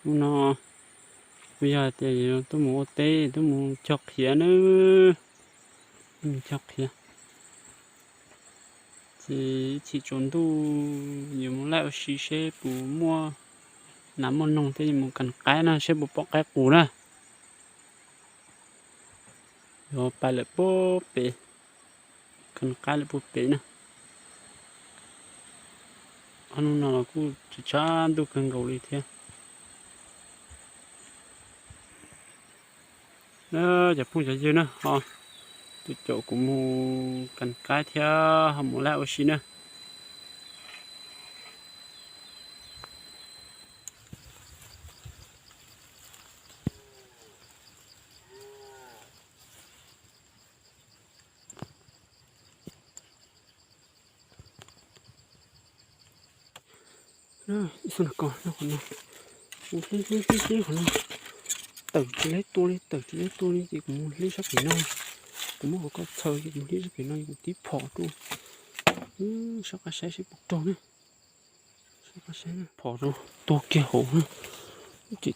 Hnub no kuj yog hais tias yuav tuaj mus ua teb, tuaj mus cog qhiav na, tuaj mus cog qhiav. Ces ib chim tsaus ntuj yuav mus laij ua si seb puas muaj nas muaj noog thiab yuav mus kas qaib na seb puas pom qaib qus na. Yuav pais lawm puag pem, kas qaib lawm puag pem na. Ob hnub no los kuj tshav ntuj kawg nkaus li thiab. Cov phooj cov ywg na, ho tus caum kuv mus kas qaib thiab ho mus laij ua si na. Ib xab nas kos nyob qhov no, kuv hlib hlib hlib hlib qhov no, tawm tsis leb tua li, tawm tsis leb tua li ces kuv mus hlib sab pem no. Kuv muab qhov ko txhaws ces kuv hlib sab pem no es kuv tib phom rau. Sab qab saib seb puas raug na. Phom rau tuag kiag hauv na. Ces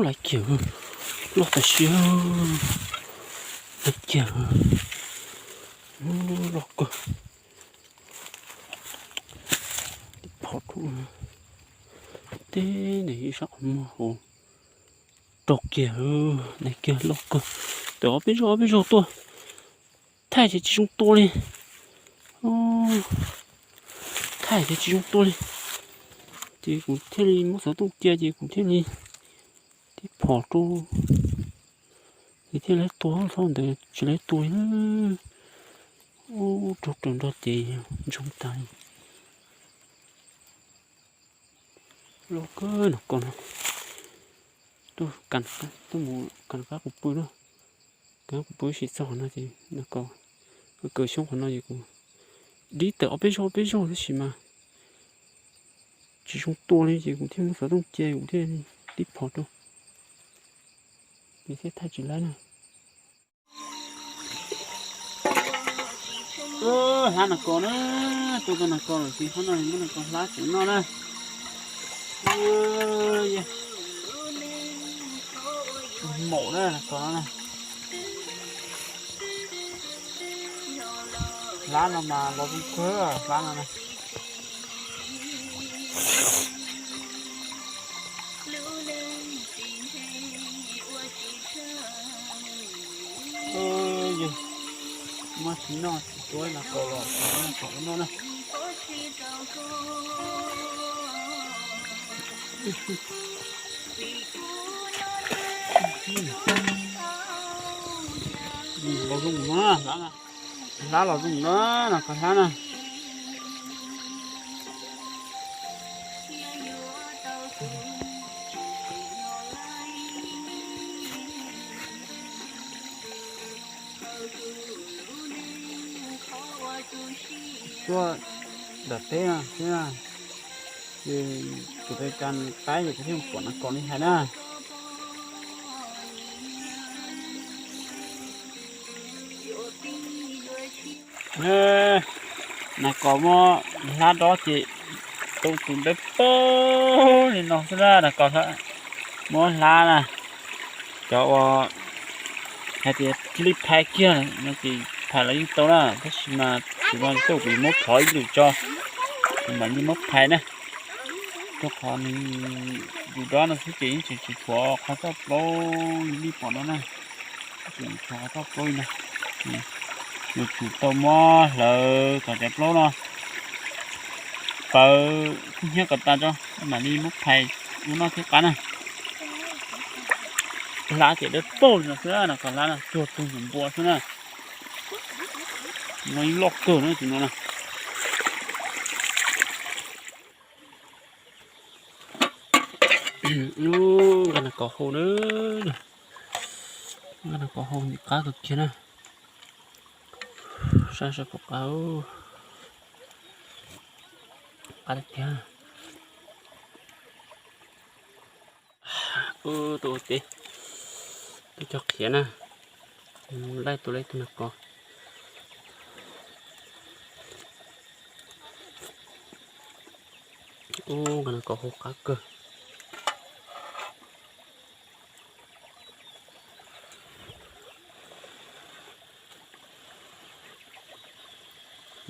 laiv kiag, loj tas siab, laiv kiag, loj kawg. Phom rau teb ntawm ib sab qhov muag hauv, raug kiag, laiv kiag loj kawg. Tawm ob peb zaug ob peb zaug tuaj, thaij ces tsis zoo tua li. Thaij ces tsis zoo tua li. Ces kuv thiaj li muab xov tooj cia ces kuv thiaj li tib phom rau, ces thiaj li tua, thaum ntawd tsis laiv tua li. Ub, raug raws nrog ces ntsoog tas li. Loj kawg nas kos no. Tuaj, tuaj mus kas qab qus pw na. Kas qab qus pw ib sim txog qhov no ces nas kos kaw xyoob qhov no ces kuv dib tawm ob peb zaug ob peb zaug tab sis mas tsis zoo tua li ces kuv thiaj muab xov tooj cia kuv thiaj tib phom rau. Ces thiaj thaij tsis laiv na. Hlab nas kos na, tua tau nas kos lawm ces qhov no muab nas kos hlab tseem noj na. Maum na nas kos no na. Hlab no mas los zoo kawg hlab no na. Muab tsis noj tsis tuav nas kos los tsis noj kom ua noj na. Los zoo no, hlab los zoo no, nas kos hlab na. Tuaj nram teb no xwb na, ces kuv pem kas qaib ces kuv thiaj pom nas kos li hais na. Nas kos muab hlab dob ces tu tus ntawd paug li no xwb na, nas kos muab hlab na. Cov uas hais tias cia li phais kiag no ces phais los yeej tau na, tab sis mas tsis muaj tuaj kuv muab phov ib lwm tso, kuv mam li muab phais na. Rau qhov nws yus dob no xwb ces yeej tseem tsis tshuav qhov toj plaub li nej pom no na. Tseem tshuav qhov toj plaub li no. Yuav tsum tau muab hlawv kom cov plaub no pawv kub hnyiab kom tas tso, mam li muab phais ua noj thiab qab na. Hlab ces dawb paug li no xwb na, nas kos hlab no cuag tug npua xwb na. No loj kawg na tus no na. Nkag nas kos hau na, nkag nas kos hau ntxim qab kawg kiag na. Saib saib puas qab, qab tiag. Tuaj ua teb, tuaj cog qhiav na, laij tua laij tus nas kos. Ub, nqaij nas kos hu qab kawg.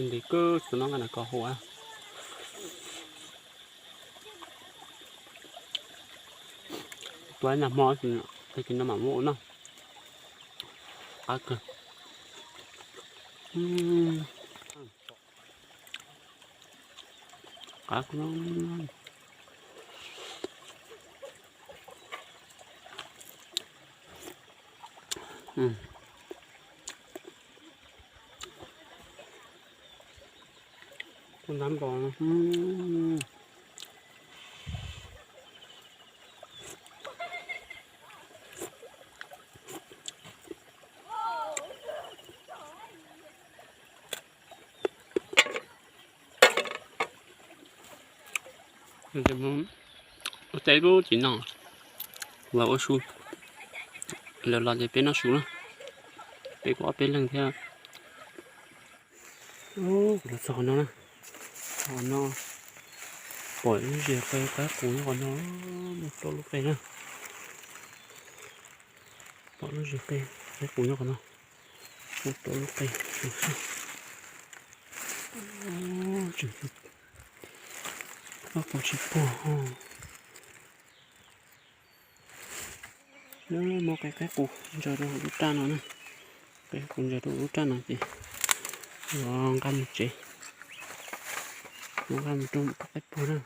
Ntev kawg tsis tau noj nqaij nas kos hu. Tua ib nag hmo, tag kis no mam muab ua noj. Qab kawg. Qab. Kuv ntab npos. Ua teb lub tsis no, los ua su, lawv los ces peb noj su na, peb kuj ob peb leeg thiab. Kuv los txog qhov no na, qhov no pom ib lub zes qe qaib qus nyob qhov no, muaj rau lub qe na, pom lub zes qe qaib qus nyob qhov no, muaj rau lub qe, qaib qus tsis puag. Muab qe qaib qus ntsaws rau hauv lub raj no na, qe qaib qus ntsaws rau hauv lub raj no ces yuav nqa mus tsev, yuav nqa mus rau tus qaib puag na.